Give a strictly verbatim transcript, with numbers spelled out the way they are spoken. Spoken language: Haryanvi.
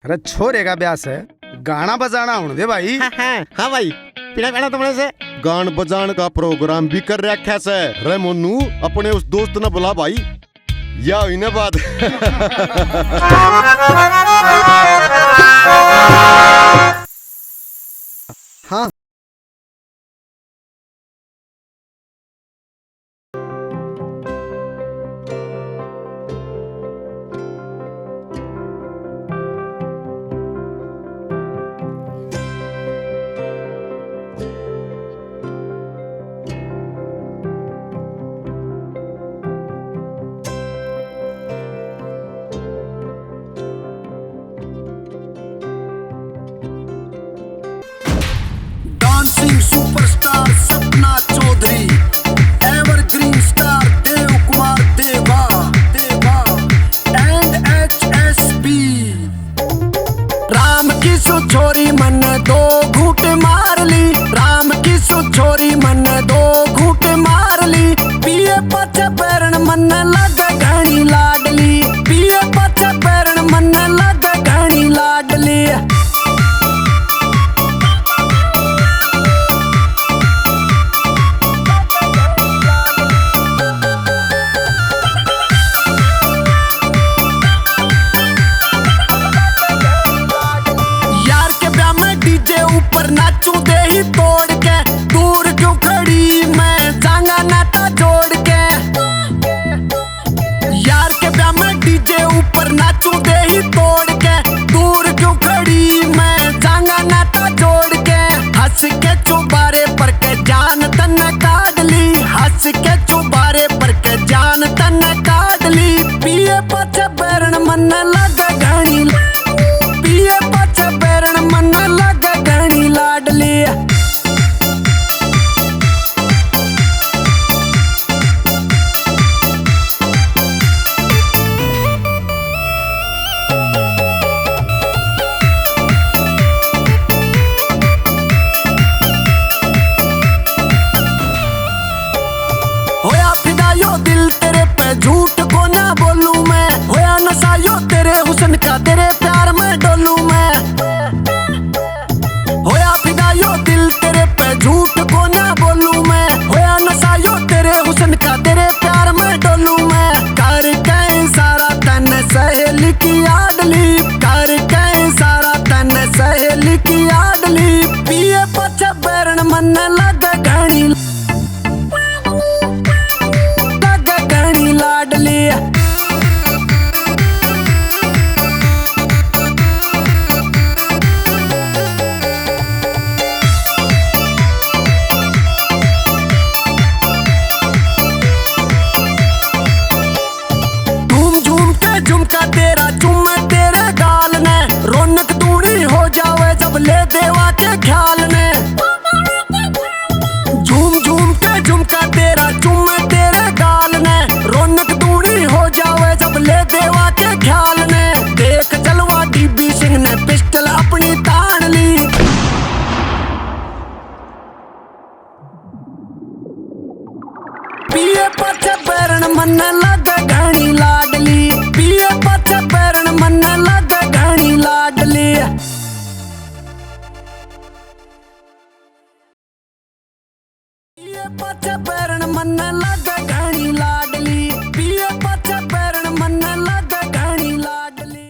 अरे छोरे का ब्याह से, गाना बजाना होने दे भाई। हाँ, हाँ, हाँ भाई, पीड़ा गाना तो बड़े से। गान बजान का प्रोग्राम भी कर रखा से। रे मोनू, अपने उस दोस्त ने बुला भाई, या हुई ना बात। हाँ। Dancing superstar Sapna Chaudhary, evergreen star Dev कुमार देवा, देवा, एंड एचएसपी। राम की सु छोरी मन दो घूंट मार ली, राम की सु छोरी मन दो घूंट मार ली, पिए पछे बैरण मन लग घणी लाडली, पिए पछे बैरण मन लग घणी लाडली। यार के ब्याह में डीजे ऊपर नाचू दे ही तोड़ के, दूर क्यों खड़ी मैं जांगा नाता जोड़ के। यार के ब्याह में डीजे ऊपर नाचू दे ही तोड़ के, दूर क्यों खड़ी मैं जांगा नाता जोड़ के। हंस के चुबारे पर के जान तन्ने काढ़ ली, हंस के चुबारे पर के जान तन्ने काढ़ ली। पिए पछे बैरण मन लग घणी, पिए पछे बैरण मन लग घणी लाडली। होया फिदा यो दिल तेरे पे, झूठ को ना बोलूं मैं। होया नशा यो तेरे हुस्न का, तेरे प्यार में डोलूं मैं। होया फिदा यो दिल तेरे पे, झूठ को ना बोलूं मैं। होया नशा यो तेरे हुस्न का, तेरे प्यार में डोलूं मैं। कर के इशारा तन्ने सहेली की आडली, कर के इशारा तन्ने सहेली की आडली। पिए पछे बैरण मन लग घणी, लग घणी लाडली। झूम झूम के झुमका तेरा चूमे तेरे गाल ने, रौनक दूनी हो जावे जब ले देवा के ख्याल ने। झूम झूम के झुमका तेरा चूमे तेरे गाल ने, रौनक दूनी हो जावे जब ले देवा के ख्याल ने। देख जलवा डीबी सिंह ने पिस्टल अपनी तान ली। पिए पछे बैरण मन लग घणी लाडली, पिए पछे बैरण मन लग घणी लाडली। पिए पछे बैरण मन